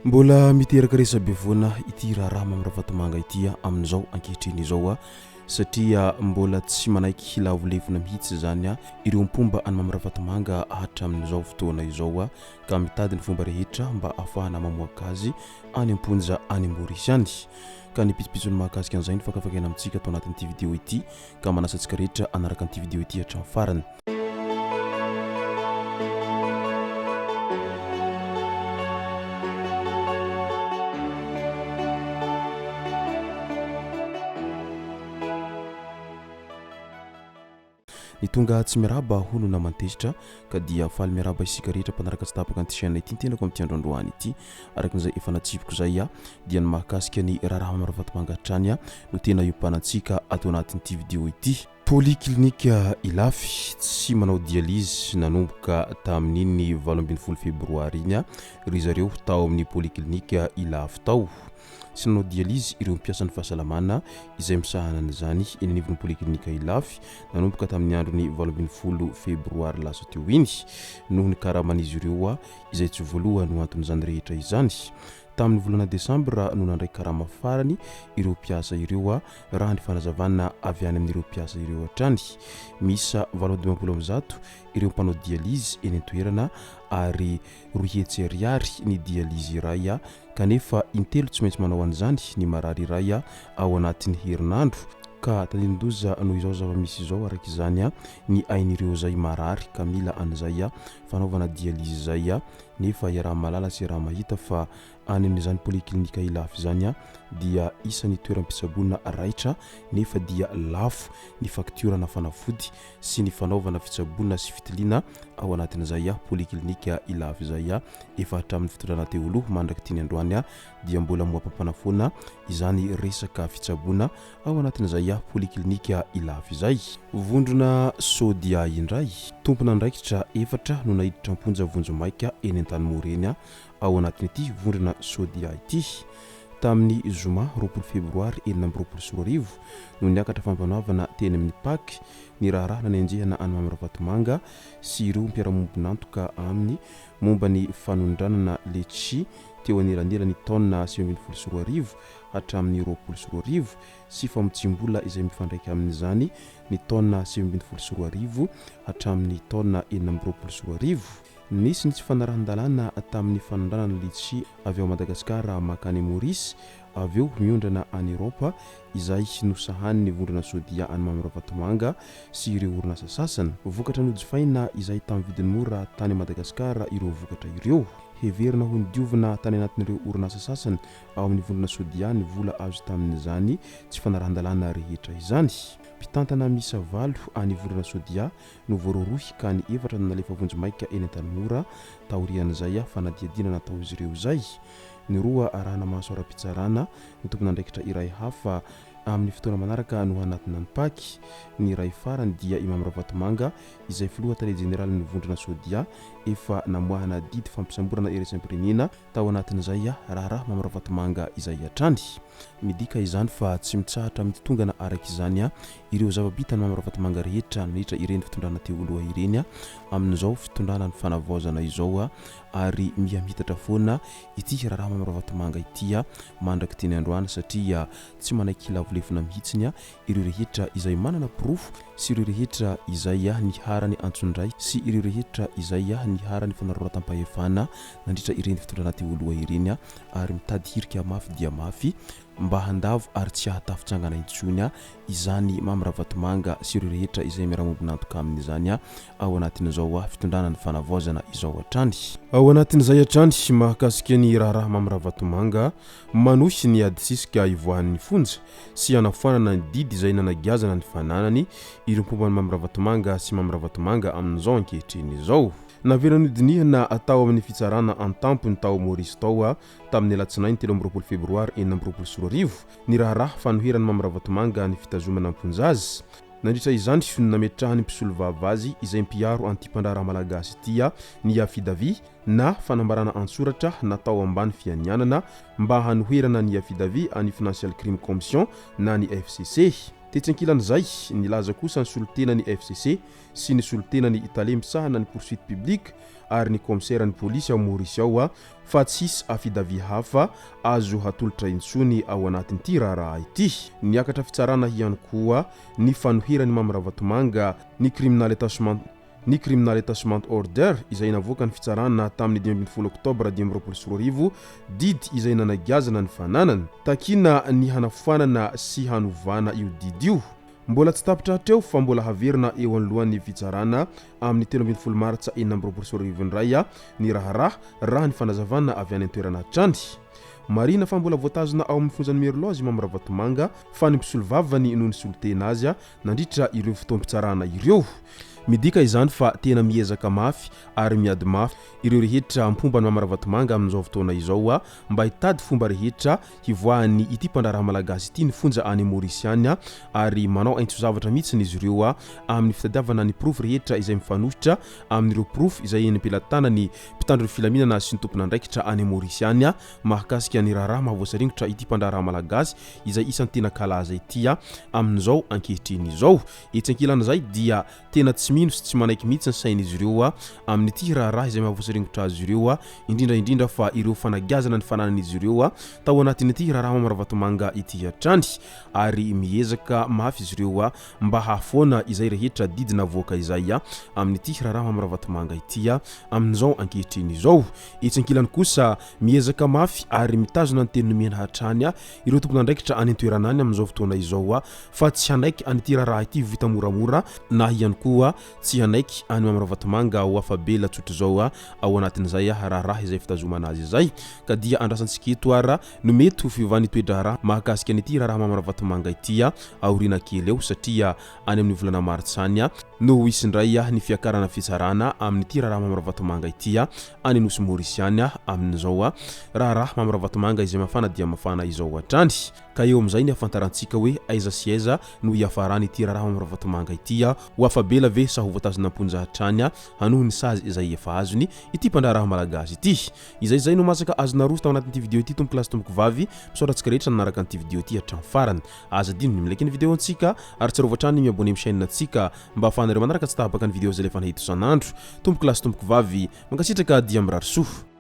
Mbola miteraka resabe foana ity raharaha Mamy Ravatomanga ity amin'izao ankehitriny izao satria mbola tsy manaiky hilavo lefona mihitsy izany ireo mpomba an'i Mamy Ravatomanga hatramin'izao fotoana izao ka mitady ny fomba rehetra mba ahafahana mamoaka azy any am-ponja any Maorisy any. Ka ny pitsopitsony mahakasika an'izay no fakafakaina amintsika ato anatin'ity video ity ka manasa antsika rehetra hanaraka an'ity video ity hatramin'ny farany. Ny tonga tsy miarahaba hono naman-tezitra ka dia faly miarahaba isika rehetra mpanaraka tsy tapaka an'ity chaîne ity ny tenako amin'ity andro androany ity. Araka izay efa natsipiko izay dia ny mahakasika ny raharaha Mamy Ravatomanga hatrany no tena iompanantsika ato anatin'ity vidéo ity. Polyclinique Ilafy, tsy manao dialyse nanomboka tamin'iny 18 febroary iny ry zareo tao amin'ny Polyclinique Ilafy tao. Tsy nanao dialyse ireo mpiasan'ny fahasalamana izay misahana an'izany eny anivon'ny Polyclinique Ilafy nanomboka tamin'ny andron'ny 18 febroary lasa teo iny noho ny karaman'izy ireo izay tsy voaloha no anton'izany rehetra izany. Tamin'ny volana desambra no nandray karama farany ireo mpiasa ireo raha ny fanazavana avy any amin'ireo mpiasa ireo hatrany. Miisa 158 ireo mpanao dialyse eny an-toerana ary 200 ariary ny dialyse iray kanefa intelo tsy maintsy manao an'izany ny marary iray ao anatin'ny herinandro ka tandindon-doza noho izao zava-misy izao araka izany ny ain'ireo izay marary ka mila an'izay fanaovana dialyse izay nefa iaraha-mahalala sy iaraha-mahita fa any amin'izany polyclinique Ilafy izany dia isan'ny toeram-pitsaboana raitra nefa dia lafo ny faktiorana fanafody sy ny fanaovana fitsaboana sy fitiliana ao anatin'izay polyclinique Ilafy izay. Efa hatramin'ny fitondrana teo aloha mandrak'ity ny androany dia mbola moapapana foana izany resaka fitsaboana ao anatin'izay polyclinique Ilafy izay. Vondrona Sodia indray, tompon'andraikitra efatra no naiditra am-ponja vonjimaika eny Antanimora eny ao anatin'ity vondrona Sodia ity. Tamin'ny zoma 20 febroary 2026 no niakatra fampanoavana teny amin'ny Pac ny raharaha nanenjehana an'i Mamy Ravatomanga sy ireo mpiara-mombon'antoka aminy momba ny fanondranana letchi teo anelanelan'ny taona 2019 hatramin'ny 2020 sy famotsiam-bola izay mifandraika amin'izany ny taona 2019 hatramin'ny taona 2026. Nisy ny tsy fanarahan-dalàna tamin'ny fanondranana litchi avy ao Madagasikara mankany Maurice, avy eo miondrana any Eropa, izay nosahanin'ny vondrona Sodia an'i Mamy Ravatomanga sy ireo orinasa sasany. Vokatra nojifaina izay tamin'ny vidiny mora tany Madagasikara ireo vokatra ireo. Heverina ho nodiovina tany anatin'ireo orinasa sasany ao amin'ny vondrona Sodia ny vola azo tamin'izany tsy fanarahan-dalàna rehetra izany. Mpitantana miisa valo any vondrona Sodia no voarohirohy ka ny efatra no nalefa vonjimaika eny Antanimora taorian'izay fanadihadiana natao'izy ireo izay. Ny roa arahana maso ara-pitsarana, ny tompon'andraikitra iray hafa amin'ny fotoana manaraka no hanatona ny Pac. Ny iray farany dia i Mamy Ravatomanga izay filoha tale jeneralin'ny vondrona Sodia efa namoahana didy fampisamborana iraisam-pirenena Tao anatin'izay raharaha Mamy Ravatomanga izay hatrany. Midika izany fa tsy mitsahatra mitotongana araka izany ireo zava-bitan'i Mamy Ravatomanga rehetra nandritra ireny fitondrana teo aloha ireny amin'izao fitondrana ny fanavaozana izao ary miha mihitatra foana ity raharaha Mamy Ravatomanga ity mandrak'ity ny androany satria tsy manaiky hilavolefona mihitsiny ireo rehetra izay manana porofo sy ireo rehetra izay niharan'ny antsonjay sy ireo rehetra izay niharan'ny fanararaotam-pahefana nandritra ireny fitondrana teo aloha ireny ary mitady hirika mafy dia mafy mba handavo ary tsy hahatafintsangana intsony izany Mamy Ravatomanga sy ireo rehetra izay miara-miombon'antoka aminy izany ao anatin'izao fitondrana ny fanavaozana izao hatrany. Ao anatin'izay hatrany, mahakasika ny raharaha Mamy Ravatomanga, manohy ny ady sisika hivoahan'ny fonja sy hanafoanana ny didy izay nanagiazana ny fananany ireo mpomba an'i Mamy Ravatomanga sy Mamy Ravatomanga amin'izao ankehitriny izao. Navela nodinihana tao amin'ny fitsarana an-tampony tao Maurice tao tamin'ny alatsinainy 23 febroary 2026 ny raharaha fanoheran'i Mamy Ravatomanga ny fitazomana am-ponja azy. Nandritra izany no nametrahan'ny mpisolovava azy izay mpiaro an'ity mpandraharaha malagasy ity ny affidavit na fanambarana an-tsoratra natao ambany fianianana mba hanoherana ny affidavit an'ny Financial Crime Commission na ny FCC. Tetsy ankilan'izay, nilaza kosa ny solontenan'ny FCC sy ny solontenan'ny tale misahana ny poursuite publique ary ny kaomiseran'ny polisy ao Maorisy ao fa tsy hisy affidavit hafa azo hatolotra intsony ao anatin'ity raharaha ity. Niakatra fitsarana ihany koa ny fanoheran'i Mamy Ravatomanga ny criminal attachment ny Criminal Attachment Order izay navoakan'ny fitsarana tamin'ny 15 oktobra 2025, didy izay nanagiazana ny fananany. Takiana ny hanafoanana sy hanovana io didy io. Mbola tsy tapitra hatreo fa mbola haverina eo anoloan'ny fitsarana amin'ny 13 martsa 2026 indray ny raharaha, raha ny fanazavana avy any an-toerana hatrany. Marihina fa mbola voatazona ao amin'ny fonjan'i Merloz i Mamy Ravatomanga fa ny mpisolovavany no nisolo tena azy nandritra ireo fotoam-pitsarana ireo. Midika izany fa tena miezaka mafy ary miady mafy ireo rehetra mpomba an'i Mamy Ravatomanga amin'izao fotoana izao mba hitady fomba rehetra hivoahan'ny ity mpandraharaha malagasy ity ny fonja any Maorisy any ary manao aintso-zavatra mihitsy izy ireo amin'ny fitadiavana ny porofo rehetra izay mifanohitra amin'ireo porofo izay eny am-pelatanan'ny mpitandro ny filaminana sy ny tompon'andraikitra any Maorisy any mahakasika ny raharaha mahavoasaringotra ity mpandraharaha malagasy izay isan'ny tena kalaza ity amin'izao ankehitriny izao. Etsy ankilan'izay dia tena tsy mino sy tsy manaiky mihitsy ny sain'izy ireo amin'ity raharaha izay mahavoasaringotra azy ireo, indrindra indrindra fa ireo fanagiazana ny fananan'izy ireo tao anatin'ity raharaha Mamy Ravatomanga ity hatrany ary miezaka mafy izy ireo mba hahafoana izay rehetra didy navoaka izay amin'ity raharaha Mamy Ravatomanga ity amin'izao ankehitriny izao. Etsy ankilany kosa miezaka mafy ary mitazona ny teny nomena hatrany ireo tompon'andraikitra any an-toerana any amin'izao fotoana izao fa tsy hanaiky an'ity raharaha ity ho vita moramora na ihany koa tsy hanaiky an'i Mamy Ravatomanga ho afa-bela tsotr'izao ao anatin'izay raharaha izay fitazomana azy izay ka dia andrasantsika eto ara no mety ho fiovan'ny toe-draharaha mahakasika an'ity raharaha Mamy Ravatomanga ity aoriana kely eo satria any amin'ny volana martsa any no ho hisy indray ny fiakarana fitsarana amin'ity raharaha Mamy Ravatomanga ity any Nosy Maorisy any amin'izao raharaha Mamy Ravatomanga izay mafana dia mafana izao hatrany. Ka eo amin'izay ny hahafantarantsika hoe aiza sy aiza no hiafaran'ity raharaha Mamy Ravatomanga ity, ho afa-bela ve sa ho voatazona am-ponja hatrany hanohy ny sazy izay efa azony ity mpandraharaha malagasy ity. Izay izay no masaka azo naroso tao anatin'ity video ity tompoko lahy sy tompoko vavy, misaotra antsika rehetra nanaraka an'ity video ity hatramin'ny farany. Aza adino ny mi-like ny video antsika ary tsarovy hatrany ny mi-abonner amin'ny chaîne antsika mba ahafahanareo manaraka tsy tapaka ny video izay alefanay eto isan'andro. Tompoko lahy sy tompoko vavy, mankasitraka dia mirary soa.